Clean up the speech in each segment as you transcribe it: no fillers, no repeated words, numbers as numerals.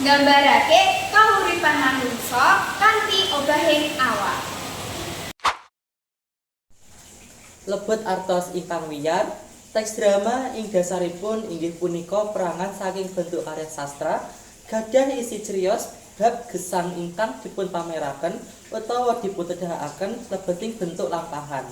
Nggambarake kahuripan manungsa kanthi obahing awak. Lebet artos ingkang wiyar, teks drama ing dasaripun inggih punika perangan saking bentuk karya sastra gadhah isi criyos bab gesang ingkang dipunpameraken utawa dipuntedahaken lebeting bentuk lampahan.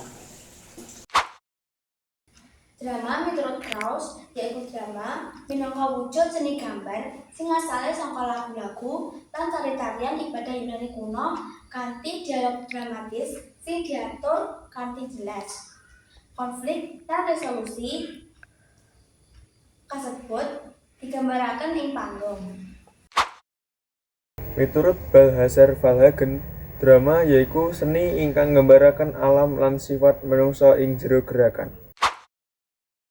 Drama miturut Krauss yaiku drama minangka wujud seni gambar sing asale saka lagu-lagu lan tari-tarian ibadah Yunani kuno kanthi dialog dramatis sing diatur kanthi jelas. Konflik lan resolusi kasebut digambaraken ing panggung. Miturut Balthazar Valhagen, drama yaiku seni ingkang nggambaraken alam lan sifat manungsa ing jero gerakan.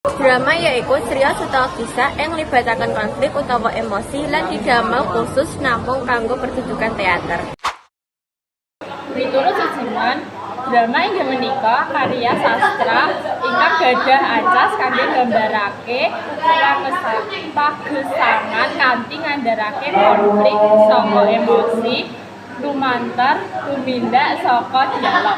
Drama yaiku criyos utawa kisah ing nglibataken konflik utawa emosi lan didamel khusus namung kanggo pertunjukan teater. Miturut Sujiman, drama inggih menika karya sastra ingkang gadhah ajas kangge nggambarake pagesangan kanthi ngandharake konflik saka emosi lumantar tumindak saka dialog.